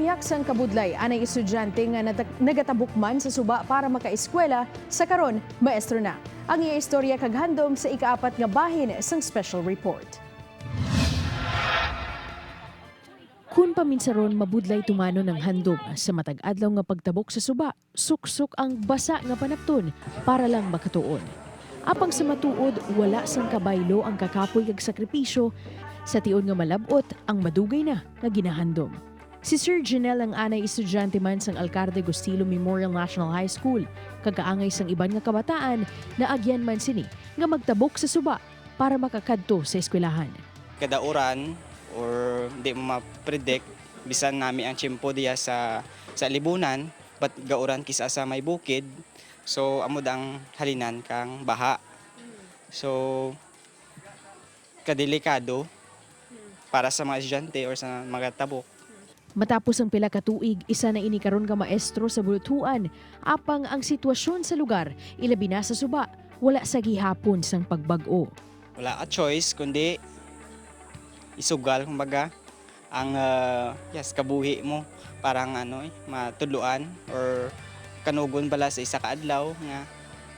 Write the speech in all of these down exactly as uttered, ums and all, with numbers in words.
Yak sang kabudlay, anay estudyante nga natag-, nagatabok man sa suba para makaeskwela, sa karon, maestro na. Ang iya istorya kag handom sa ikaapat nga bahin sang special report. Kun paminsaron, mabudlay tumanon ang handom sa matag adlaw nga pagtabok sa suba, suksok ang basa nga panapton para lang makatuon. Apang sa matuod, wala sang kabaylo ang kakapoy kag sakripisyo sa tion nga malab-ot ang madugay na nga ginahandom. Si Sir Janelle ang anay estudyante man sang Alcalde Gustilo Memorial National High School, kag kaangay sang iban nga kabataan, naagyan man sini nga magtabok sa suba para makakadto sa eskwelahan. Kada uran or di mo ma-predict, bisan nami ang tiyempo diya sa, sa libunan, but gauran kis-a sa may bukid, so amo dang halinan kang baha. So, kadelikado para sa mga estudyante or sa mga tabok. Matapos ang pila ka tuig, isa na ini karon nga maestro sa Buluthuan. Apang ang sitwasyon sa lugar, ilabi na sa suba, wala sa gihapon sang pagbag-o. Wala ka choice kundi isugal, kumbaga, ang, ah, yes, kabuhi mo para nga, ano, eh, matudloan or kanugon bala sa isa ka adlaw nga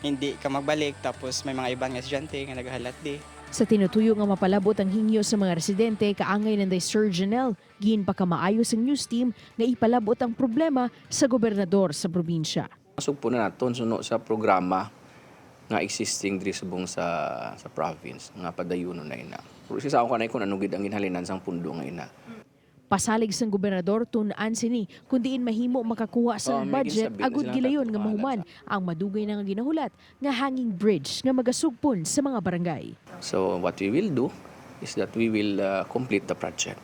hindi ka magbalik, tapos may mga iban nga estudyante nga nagahalat di. Sa tinutuyo nga mapalab-ot ang hingyo sa mga residente, kaangay nanday Sir Janelle, ginpakamaayo sang news team nga ipalab-ot ang problema sa gobernador sa probinsya. Sugpo na naton suno sa programa nga existing diri subong sa, sa province nga padayunon na ina. Pero sa akon kanay kung ano gid ang ginhalinan sang pundo nga ina. Pasalig sang gobernador, tun-an sini kun diin mahimo makakuha sang Oh, may budget ginsabi na agud sila gilayon nga nga mahuman ang madugay na nga ginahulat nga hanging bridge nga magasugpon sa mga barangay. So what we will do is that we will, uh, complete the project.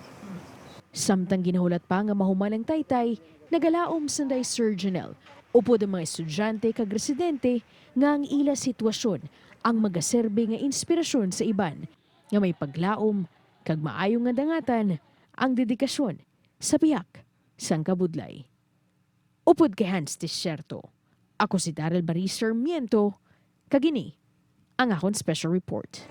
Samtang ginahulat pa nga mahuman ang taytay, nagalaom sanday Sir Janelle upod ang mga estudyante kag residente nga ang ila sitwasyon ang magaserbi nga inspirasyon sa iban nga may paglaom kag maayo nga dangatan ang dedikasyon sa bihak sang kabudlay. Upod kay Hans Desierto, ako si Daryl Barry Sarmiento, kag ini ang akon special report.